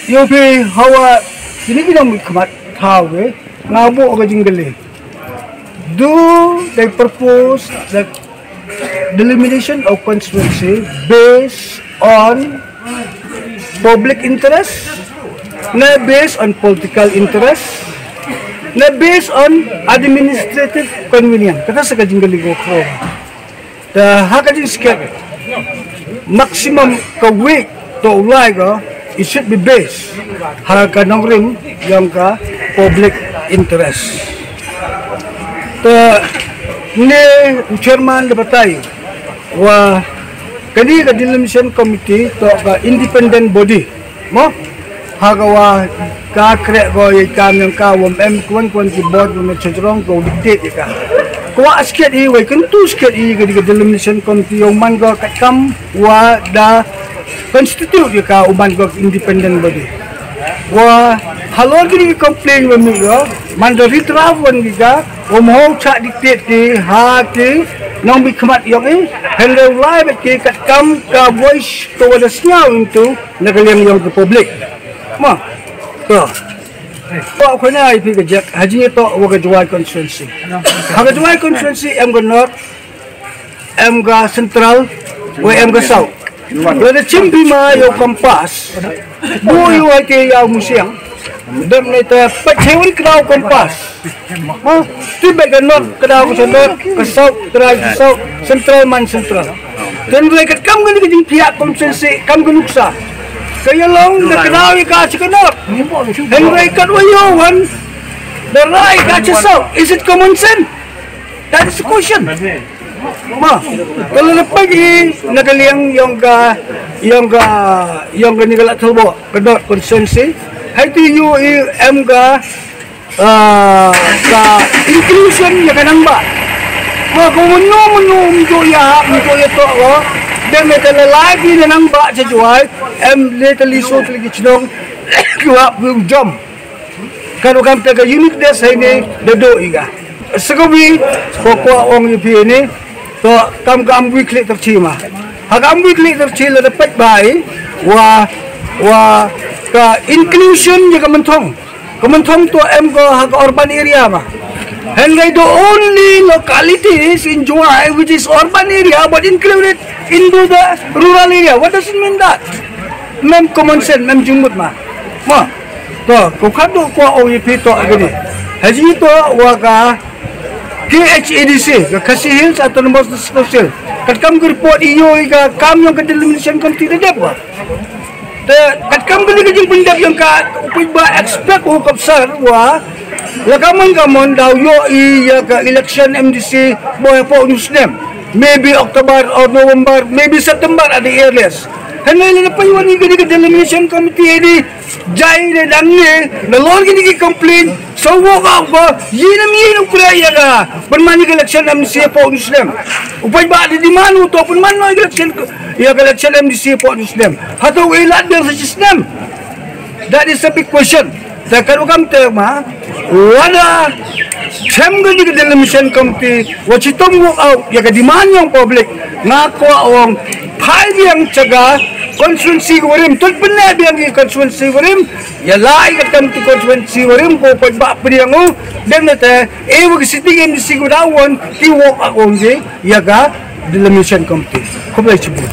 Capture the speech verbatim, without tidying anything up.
Ïoh phi hawa kini ki nongmihkhmat thaw, eh, nga buh ka jingkylli. Do they propose the delimitation of constituency based on public interest, ne based on political interest, ne based on administrative convenience? Kata sa ka jingkylli ko khro. Te ha ka jingskhem, maximum ka weight to u lai ko, it should be based ha ka nongrim ïong ka public interest. Te ne u chairman da batai wa kani ka delimitation committee to ka independent body. Mo? Ha ka wa ka krek ko ïa kam ïong ka wam em kwon kwon ki bor wam em chajrong ko dictate ïa ka. Ko wa skhet i wai kan tu skhet i ka di ka delimitation committee ïong man ko kat kam wa da constitute ïa ka u man ko independent body. Wa halor ki di complain wa mi ko man da ritraf wan ki ka wa mo cha dictate ki ha ki nongmihkhmat ïong i hynrei u lai bet ki kat kam ka voice ko wa da sñiaw into na ka liang ïong ka public. Ma. To. Ko khana ai phi ka jek ha jingïatoh wa ka Jowai constituency. Ha ka Jowai constituency em ka north, em ka central, wa em ka south. Lada chim phi ma ïa u compass. Bu ïa u ai te ïa u musiang. Dep ne te peit chew ka compass. Ha, ti bad ka north ka dei ka north, ka south ka dei ka south, central man central. Hynrei kat kam kane ka jingpynïaid constituency kam ka nuksa. Ka ïalong da ka dei ka cha ka north. Hynrei kat wa ïoh wan da rai ka cha south. Is it common sense? That is the question. Ma, ka la peit i na ka liang ïong ka, ïong ka, ïong kani ka Ladthadlaboh, ka north constituency. Hai ti ïoh i em ka ah, ka inclusion ïa ka nangbah. Ko ko mynno mynno mynno ïa mynno ïa to ko. Dei me ka la lai ki nangbah cha Jowai em le ta li so ki chnong ki wa bu jom. Ka ru kam ta ka uniqueness hai ne da do i ga. Sa ka wi ko ko ong ïa phi ne to kam kam wi klik ter chi ma. Ha kam wi klik ter chi la da peit bai wa wa ka inclusion ïa ka mynthong. Ka mynthong to em ko ha ka urban area ma. Hynrei the only localities in Jowai which is urban area but included into the rural area. What does it mean that? Mem common sense, mem jingmut ma. Ma. To, ko khadu ko ong ïa phi to agni. Haji to wa ka K H A D C, ka Khasi Hills Autonomous District Council. Katkam ka report ïoh ïa ka kam ïong ka delimitation committee da dep wa. Te katkam kane ka jingpyndep ïong ka u pynbha expect u ka bsar wa la ka mon ka mon daw ïoh i ïa ka election M D C boi hapoh u snem. Maybe October or November, maybe September at the earliest. Hynrei lada pynwan i kane ka delimitation committee hi jai ne dang ne nalor kine ki complain. Sa u walk out ko, ïa nam ïa u kre ïa ka pynman ïa ka election M D C hapoh u snem. U paidbah da demand u to pynman noh ïa ka election, ïa ka election M D C hapoh u snem. Hato u lad biang sa shi snem. That is a big question. Te ka rukom te ma, lada chem ka ïa ka delimitation committee wa chitom walk out ïa ka demand ïong public. Nga kwah ong phai biang cha ka constituency ka warim, tut pynne biang ïa ka constituency warim. Ïa lai ka kam tu constituency warim ko paidbah pdiang u. Dem na te e wa ka sitting M D C ko da won ki walk out ong ji ïa ka delimitation committee. Khublei shibun.